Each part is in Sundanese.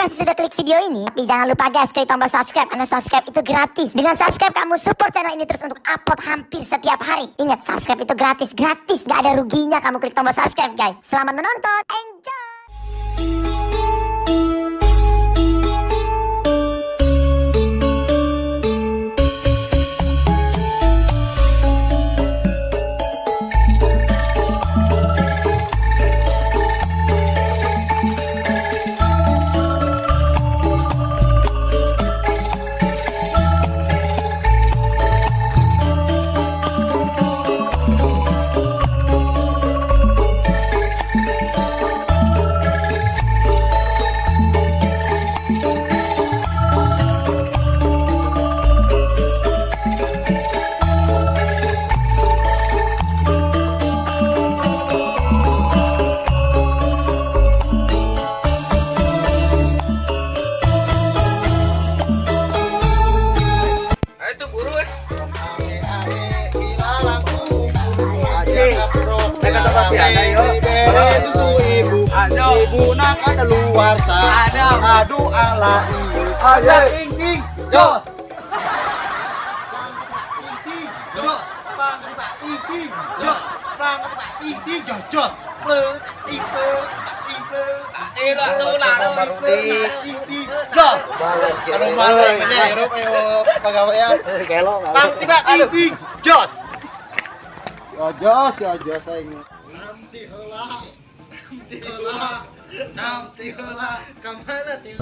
kasih sudah klik video ini. Tapi jangan lupa guys, klik tombol subscribe karena subscribe itu gratis. Dengan subscribe kamu support channel ini terus untuk upload hampir setiap hari. Ingat, subscribe itu gratis, gratis. Gak ada ruginya kamu klik tombol subscribe guys. Selamat menonton, enjoy! Ayo tuh buru eh. Susu ibu. Aduh. Ibu nak ada luar sa. Aduh. Aduh ala iu. Ada ting ting jos. Ting ting jos. Bang ting ting jos. Bang ting ting jos jos. Ting ting ting ting ting jos. Aduh malu nya hirup ayo pagawean. Bang tiba ting ting jos. Ya jos ya jos aing. Nanti heula. Nanti heula. Ka mana ti?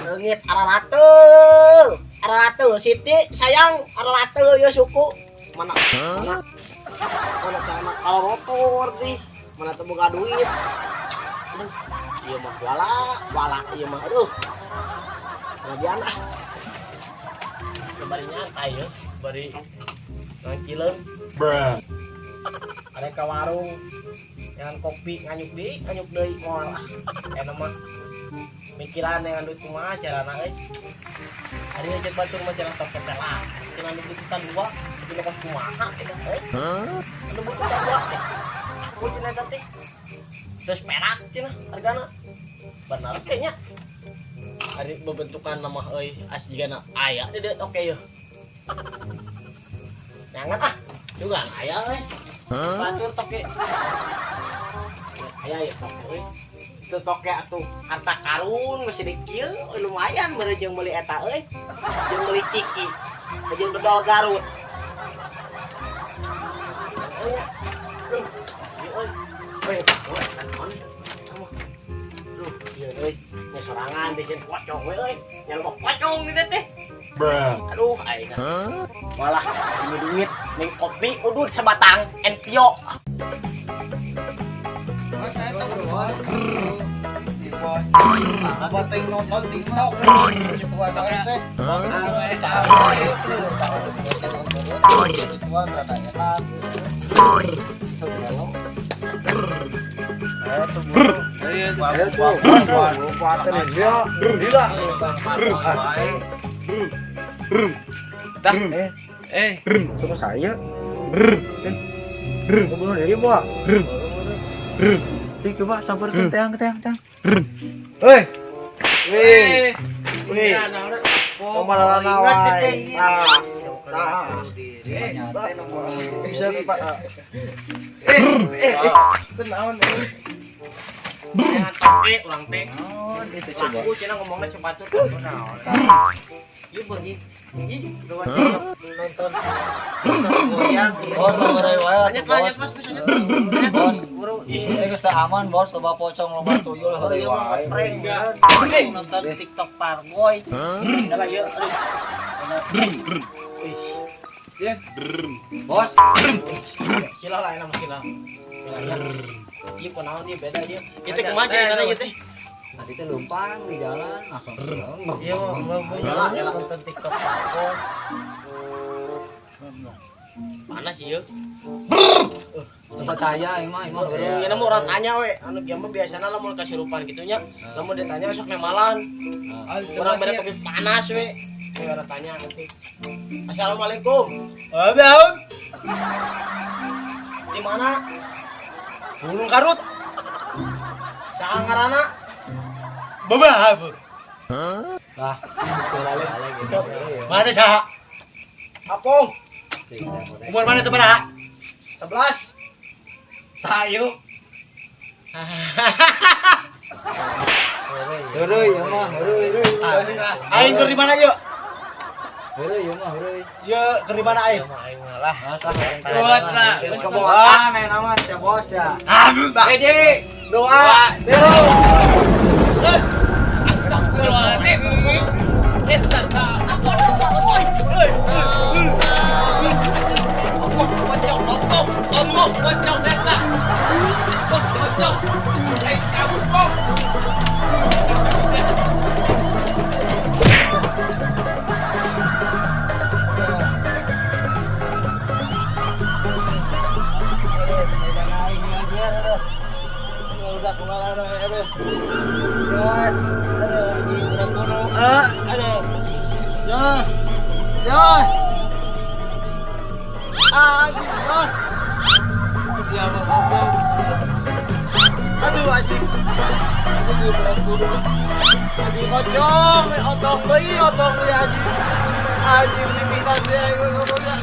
Leungit ararateul. Ararateul Siti sayang ararateul ieu suku. Mana mana mana kana kalau motor nih, mana teu boga duit. Aduh, ieu mah wala, wala ieu mah aduh. Kajian ah. Bari nyantai ya, bari ngangkileun. Bruh. Ada ke warung jangan kopi nganyuk deui moal ah. Eta mah mikiran dengan duit kumaha carana euy. Ari ngajak batur mah cara tok lah. Cenah nu bututan dua, tapi nu kumaha eta euy. Anu bututan dua teh. Aku cenah eta teh. Terus perak cenah hargana. Benar kayaknya. Ari bebentukan nama euy as jigana aya di dieu oke yeuh. Jangan ah, juga aya euy. Batur toke. Aya ya toke euy. Teu toke atuh harta karun masih di kieu lumayan meureuh jeung meuli eta euy. Jeung meuli ciki. Jeung dodol Garut. Euy. Duh, ieu euy. Euy, duh, ieu euy. Nya sorangan bikin pocong we euy. Nya loba pocong di teh. Bruh. Aduh, aing. Malah ini duit ning kopi udud sebatang entio. Bateng nonton TikTok. Gituan teh. Gituan katanya kan. Sama saya. Bunuh diri, Bo. Sih coba sampeurkeun teang teang teang. Hei. Wih. Wih. Kumaha wae. Ah. Tah. Bisa Pak. Eh, eh, naon eh. Jangan toke ulang teh. Itu coba. Aku cenah ngomongnya cepat tuh. Ieu beungi. Ih, nonton goyang. Bos, sabar wae. Lanjut, lanjut, Bos, lanjut. Bos, Buru. Ih, ini geus teu aman, Bos, loba pocong, loba tuyul heureuy iya mah wae. prank nonton TikTok Parboy. Udah lah, yuk. Aduh. Bos, Sila lah, enak sila. Iya, kunaon ieu beda ieu. Itu kumaha ceritana ieu teh? tadi teh lumpang di jalan langsung. Iya, mau mau nonton TikTok Parboy. Panas ieu. Tempat saya ieu mah, ieu mah heureuy. Ya mah orang tanya we, anu kieu mah biasana lamun kasurupan kitu nya, lamun ditanya sok nemalan. Orang beda kopi panas we. We orang tanya nanti. Assalamualaikum. Ada. Di mana? Gunung Karut. Saha ngaranna? Babah. Lah, gitu. Mana saha? Apong. Umur mana sabaraha? 11. Sayu. Heureuy ieu mah, heureuy, heureuy. Aing keur di mana yuk? Heureuy ieu mah, heureuy. Ye, keur di mana aing? Aing malah. Masa Kuat lah. Coba main aman ya, Bos ya. Aduh, tak. Hiji, Doa, dua. Astagfirullahaladzim. Eta pocong, pocong, pocong, pocong, eta. Pocong. Eh, cabut, pocong. Udah kumaha aduh. Jos, aduh, anjing udah gunung. Eh, aduh. Jos. Jos. Ah, anjing, Jos. Siapa ngomong? Aduh, anjing. Anjing berat gunung. Anjing pocong, otong deui, otong deui anjing. Anjing limitan deui ngomongnya.